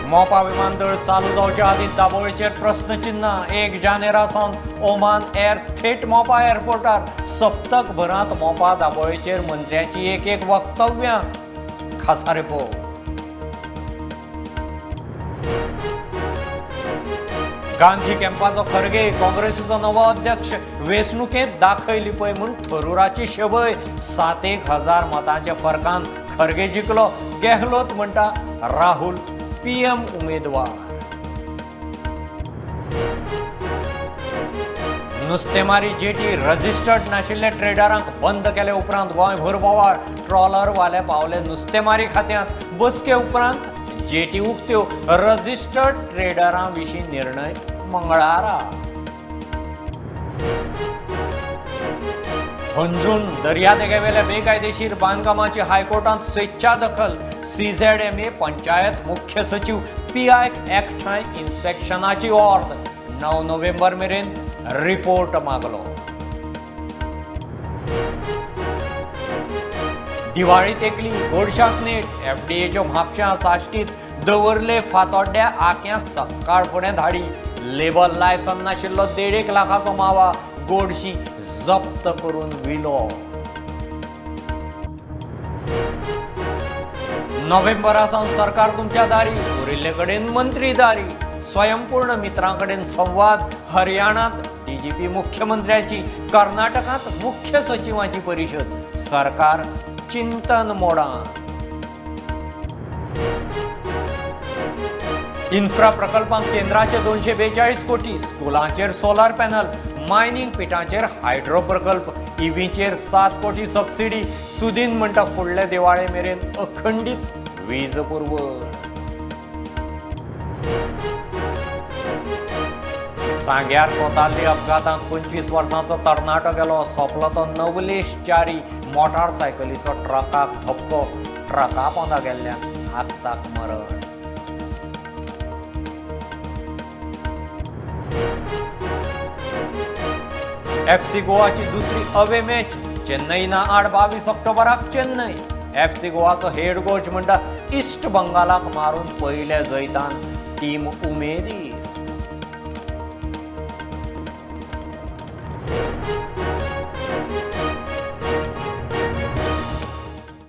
मोपा विमानतळ चालू जावचे आदीं दाबोळेचेर प्रस्नचिन्ह. 1 जानेरा सावन ओमान एअर थेट मोपा एअरपोर्टार. सप्तक भरांत मोपा दाबोळेचेर मंत्र्याची एक एक वक्तव्यां. खासा रिपोर्ट. गांधी कॅम्पाचो खरगे काँग्रेसीचो नवो अध्यक्ष. वेंचणुकेंत दाखय लिपय म्हूण थरुराची शबय. 7,000 मतांच्या फरकान खरगे जिखलो. गेहलोत म्हणटा राहुल पीएम उमेदवार. नुस्तेमारी जेटी रजिस्टर्ड नाशिल्ले ट्रेडरांक बंद केले उपरांत गोंयभर बोवाळ. ट्रॉलरवाले पावले नुस्तेमारी खात्यांत. बसके उपरांत जेटी उक्त्यो. रजिस्टर्ड ट्रेडरां विशीं निर्णय मंगळारा. हंजून दर्यादेगेवेल्या बेकायदेशीर बांदकामाची हायकोर्टांत स्वेच्छा दखल. CZMA panchayat मुख्य सचिव PI एकठांय इन्स्पेक्शनाची ऑर्द. 9 नोव्हेंबर मेरेन रिपोर्ट मागलो. दिवाळी तेकली गोडशाक नेट. FDAच्यो म्हापश्यां साश्टीत दवरले फातोड्ड्या आक्यां सकाळ फुडें धाडी. लेबल लायसन नाशिल्लो 1.5 लाखाचो मावा गोडशी जप्त करून विलो. नोव्हेंबरा सावन सरकार तुमच्या दारी, उरिल्ले कडेन मंत्री दारी. स्वयंपूर्ण मित्रां कडेन संवाद. हरियाणांत DGP मुख्यमंत्र्याची, कर्नाटकांत मुख्य सचिवांची परिशद. सरकार चिंतन मोडां. इन्फ्रा प्रकल्पांक केंद्राचे 242 कोटी. स्कुलांचेर सोलार पॅनल, मायनिंग पिठांचेर हायड्रो प्रकल्प, ईव्हीचेर 7 कोटी सबसिडी. सुदीन म्हणटा फुडले दिवाळे मेरेन अखंडीत वीज पुरवण. सांग्यार कोताल्ली अपघातांत 25 वर्सांचो तरणाटो गेलो. सोंपलो तो नवलेश च्यारी. मोटारसायकलीचो ट्रकाक धपको. ट्रका पोंदा गेल्ल्यान आत्ताक मरण. FC गोवाची दुसरी अवे मॅच चेन्नईना आड 22 ऑक्टोबराक चेन्नई. FC गोवाचो हेड कोच म्हणटा इस्ट बंगालाक मारून पयल्या जैतान टीम उमेदी.